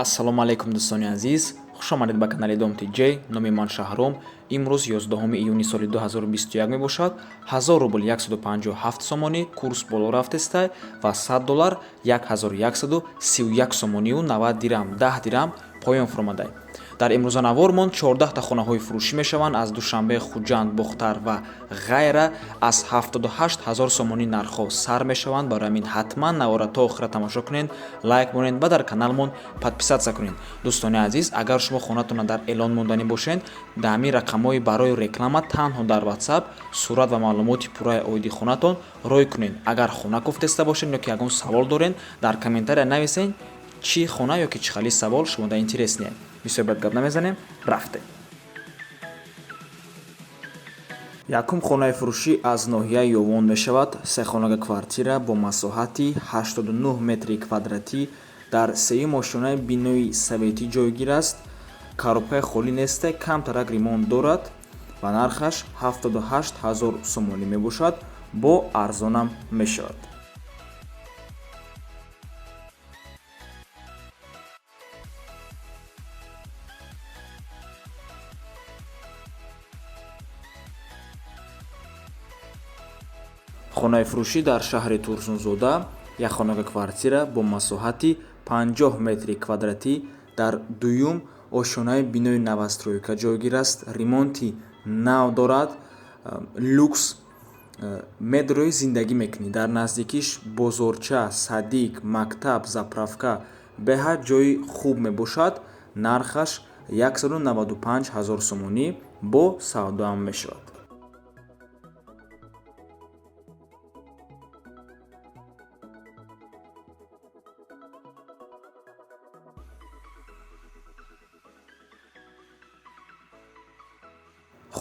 Ассалому алайкум, дӯстони азиз, хуш омадед ба канали Дом ТJ. Номи ман Шаҳром. Имрӯз 11 июни соли 2021 мебошад. 1000 рубл 157 сомонӣ, курс боло рафтестай, ва 100 доллар 1131 сомонию 90 дирам, 10 дирам поён фуромадай. Дар имрӯза навормон 14та хонаҳои фурӯшӣ мешаванд аз Душанбе, Хуҷанд, Бохтар ва ғайра. Аз 78 ҳазор сомонӣ нархҳо сар мешаванд. Барои ҳамин ҳатман навора то охира тамошо кунед, лайк монед ва дар каналмон подписаться кунед. Дӯстони азиз, агар шумо хонатонро дар эълон монданӣ бошед, дар ҳамин рақамҳои барои реклама танҳо дар WhatsApp сурат ва маълумоти пурраи оиди хонатон рой кунед. Агар хона гуфтеста бошед ё ки ягон савол доред, дар комментария нависед, чӣ хона ё ки чӣ хали савол шумода интересный. Бисёр бад гап намезанем, рафтем. Якум хонаи фурӯшӣ аз ноҳияи Ёвон мешавад. Сехонага квартира бо масоҳати 89 метри квадратӣ дар сеюм ошёнаи бинои советӣ ҷойгир аст. Коробкаи холӣ несте, камтарак ремонт дорад ва нархаш 78 ҳазор сомонӣ мебошад, бо арзонам мешавад. Хонаи фурӯшӣ дар шаҳри Турсунзода, якхонага квартира бо масоҳати 50 метри квадратӣ дар дуюм ошёнаи бинои новостройка ҷойгир аст. Ремонти нав дорад, люкс, медрои зиндагӣ мекунӣ. Дар наздикиш бозорча, садик, мактаб, заправка, беҳад ҷои хуб мебошад. Нархаш 195 ҳазор сомонӣ, бо савдоам мешавад.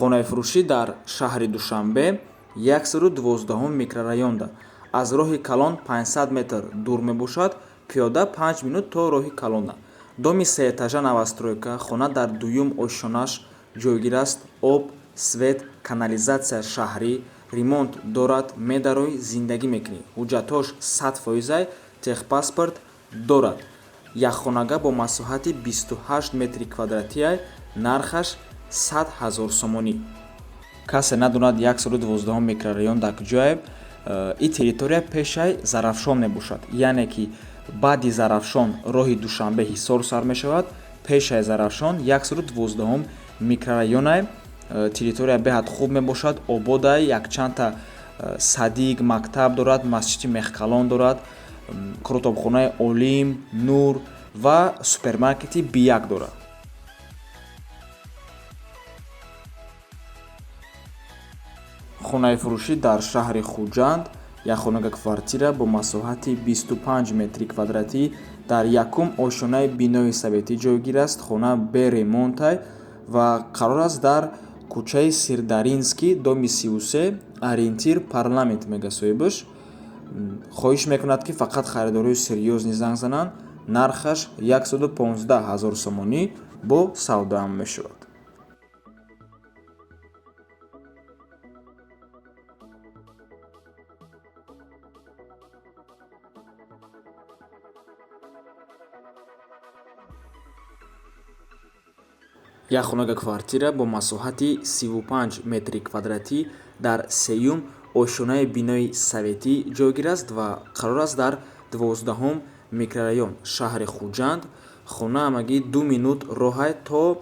Хонаи фурӯшӣ дар шаҳри Душанбе, 112 микрорайонда, аз роҳи калон 500 метр дур мебошад, пиёда 5 минут то роҳи калона. Доми сеэтажа, новостройка, хона дар дуюм ошёнаш ҷойгир аст. Об, свет, канализатсия шаҳрӣ, ремонт дорад, медарои зиндагӣ мекунӣ. Ҳуҷҷатҳош 100 фоизай, техпаспорт дорад. Якхонага бо масоҳати 28 метри квадратиай, нархаш 100 ҳазор сомонӣ. Касе надонад 112 микрорайон дар куҷое, ин территория пешаи Зарафшон мебошад, яъне ки баъди Зарафшон роҳи Душанбе Ҳисор сар мешавад. Пешаи Зарафшон 112 микрорайонай. Территория беҳад хуб мебошад, ободай, якчандта садик, мактаб дорад, масҷиди Мехкалон дорад, курутобхонаи Олим, Нур ва супермаркети Бияк дорад. Хонаи фурӯшӣ дар шаҳри Хуҷанд, якхонага квартира бо масоҳати 25 метри квадратӣ дар якум ошёнаи бинои советӣ ҷойгир аст. Хона беремонтай ва қарор аст дар кӯчаи Сирдаринский, доми 33, ориентир Парламент, мега соҳибаш. Хоҳиш мекунад, ки фақат харидорои серьёзный занг зананд. Нархаш 115 ҳазор сомонӣ, бо савдоам мешавад. Якхонага квартира бо масоҳати 35 метри квадратӣ дар сеюм ошёнаи бинои советӣ ҷойгир аст ва қарор аст дар 12 микрорайон, шаҳри Хуҷанд. Хона ҳамагӣ 2 минут роҳай то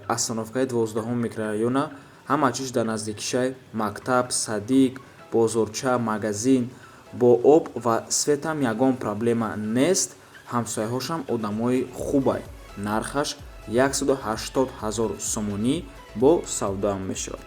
остановкаи 12 микрорайона. Ҳама чиз дар наздикишай: мактаб, садик, бозорча, магазин. Бо об ва светам ягон проблема нест, ҳамсояҳошам одамои хубай. Нархаш 180 ҳазор сомонӣ, бо савдоам мешавад.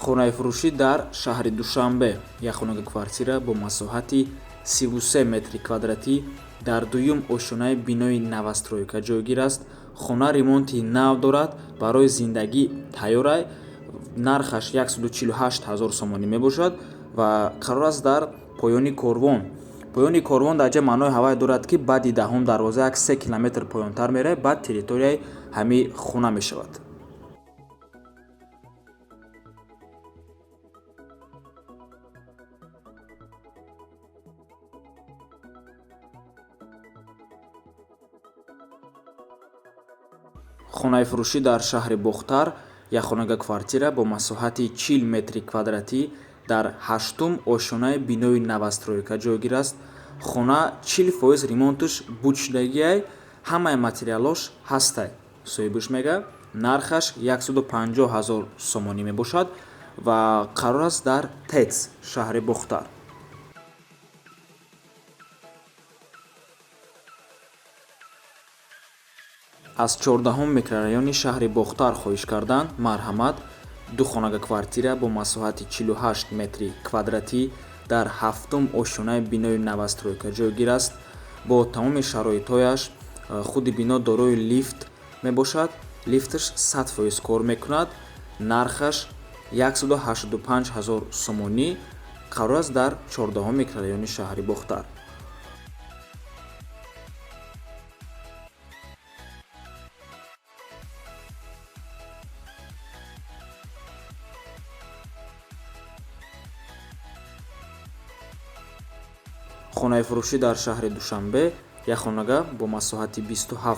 Хонаи фурӯшӣ дар шаҳри Душанбе, якхонага квартира бо масоҳати 33 метри квадратӣ дар дуюм ошёнаи бинои новостройка ҷойгир аст. Хона ремонти нав дорад, барои зиндагӣ тайёрай. Нархаш 148 ҳазор сомонӣ мебошад ва қарор аст дар поёни Корвон. Поёни корвон дар ҷа маънои ҳавай дорад, ки баъди даҳум дарвоза як 3 километр поёнтар меравад, баъд территорияи ҳамин хона мешавад. Хонаи фурӯшӣ дар шаҳри Бохтар, якхонага квартира бо масоҳати 40 метри квадратӣ дар ҳаштум ошёнаи бинои новостройка ҷойгир аст. Хона 40% ремонташ буд шудагиай, ҳамаи материалош ҳастай, соҳибаш мега. Нархаш 150 ҳазор сомонӣ мебошад ва қарор аст дар ТЭЦ шаҳри Бохтар. Аз 14-ум микрорайони шаҳри Бохтар хоҳиш карданд, марҳамат. Ду хонага квартира бо масоҳати 48 метри квадратӣ дар ҳафтум ошёнаи бинои новостройка ҷойгир аст бо тамоми шароитҳояш. Худи бино дорои лифт мебошад, лифташ 100% кор мекунад. Нархаш 185 ҳазор сомонӣ, қарор аст дар 14-ум микрорайони шаҳри Бохтар. Хонаи фурӯшӣ дар шаҳри Душанбе, якхонага бо масоҳати 27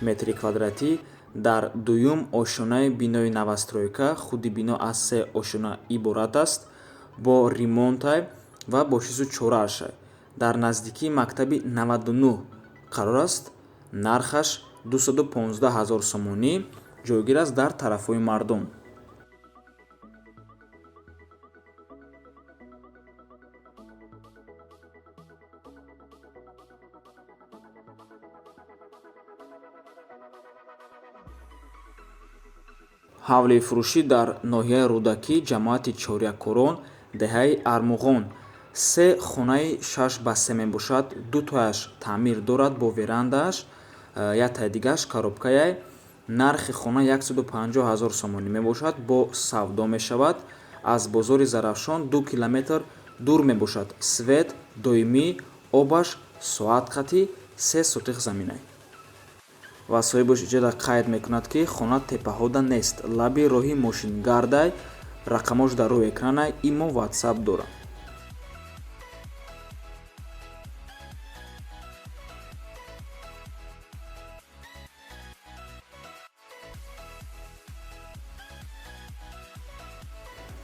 метри квадратӣ дар дуюм ошёнаи бинои новостройка. Худи бино аз се ошёна иборат аст, бо ремонтай ва бо чизу чораашай. Дар наздикии мактаби 99 қарор аст. Нархаш 215 ҳазор сомонӣ, ҷойгир аст дар тарафҳои Мардон. Ҳавлии фурӯшӣ дар ноҳияи Рӯдакӣ, ҷамоати Чоряккорон, деҳаи Армуғон, се хонаи 6 ба 3 мебошад. Дутояш таъмир дорад бо верандааш, яктаи дигааш коробкаяй. Нархи хона 150 ҳазор сомонӣ мебошад, бо савдо мешавад. Аз бозори Зарафшон 2 километр дур мебошад. Свет доимӣ, обаш соат қатӣ, 3 сотих заминай. Ва соҳибаш иҷода қайд мекунад, ки хона теппаҳода нест, лаби роҳи мошингардай. Рақамош дар рӯи экранай, имо, Ватсап дорад.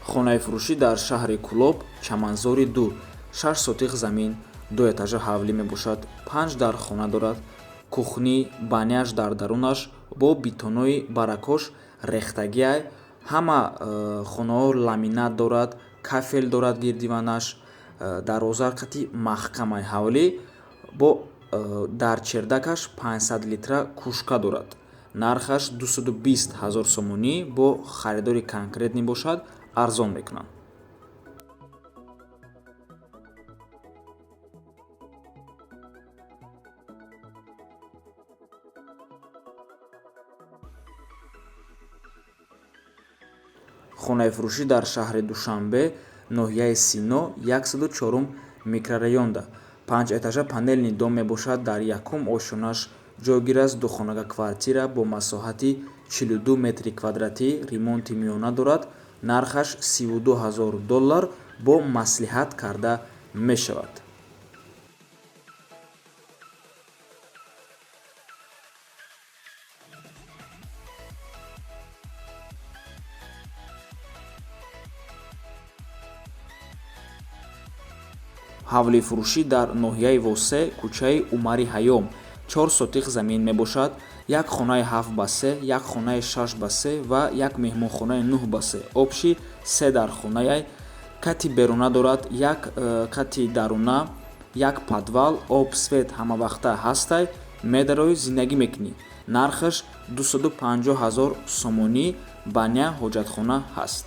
Хонаи фурӯшӣ дар шаҳри Кӯлоб, Чаманзори 2, 6 сотих замин, ду этажа ҳавлӣ мебошад. Панҷ дар хона дорад, кухни, баняш дар дарунаш, бо бетонои баракош рехтагиай. Ҳама хонаҳо ламинат дорад, кафел дорад гирдиванаш, дарвоза қати маҳкамай. Ҳавлӣ бо дар чердакаш 500 литра кружка дорад. Нархаш 220 ҳазор сомонӣ, бо харидори конкретный бошад, арзон мекунанд. Хонаи фурӯшӣ дар шаҳри Душанбе, ноҳияи Сино, 104-ум микрорайонда, панҷ этажа панельный дом мебошад. Дар якум ошёнаш ҷойгир аст. Духонага квартира бо масоҳати 42 метри квадратӣ, ремонти миёна дорад. Нархаш 32 ҳазор доллар, бо маслиҳат карда мешавад. Ҳавлии фурӯшӣ дар ноҳияи Восе, кӯчаи Умари Ҳайём, 4 сотих замин мебошад. Як хонаи 7 ба 3, як хонаи 6 ба 3 ва як меҳмонхонаи 9 ба 3. Общий се дар хонаяй. Кати беруна дорад, як кати даруна, як подвал. Об, свет ҳамавақта ҳастай, медарои, зиндагӣ мекунӣ. Нархаш 250 ҳазор сомонӣ, баня, ҳоҷатхона ҳаст.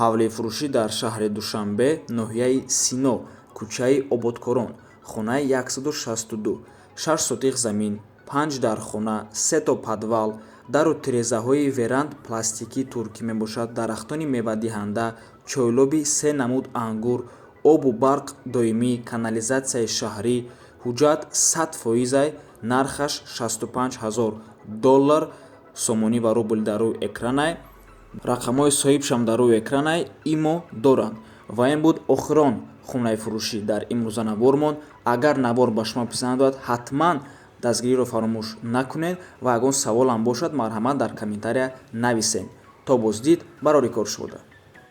Ҳавлии фурӯшӣ дар шаҳри Душанбе, ноҳияи Сино, кӯчаи Ободкорон. Хонаи 162, 6 сотих замин, панҷ дархона, сето подвал, дару тирезаҳои веранд пластикии туркӣ мебошад, дарахтони мевадиҳанда, чойлоби се намуд ангур, обу барқ доимӣ, канализатсияи шаҳрӣ, ҳуҷҷат 100 фоизай, нархаш 65 ҳазор доллар, сомонӣ ва рубл дар рӯи экранай, рақамҳои соҳибшам дар рӯи экранай, имо доранд. Ва ин буд охирон хонаи фурӯшӣ дар имрӯза навормон. Агар навор ба шумо писанд ояд, ҳатман дастгириро фаромӯш накунед ва ягон саволам бошад, марҳамат, дар комментария нависед. То боздид, барори кор шуда.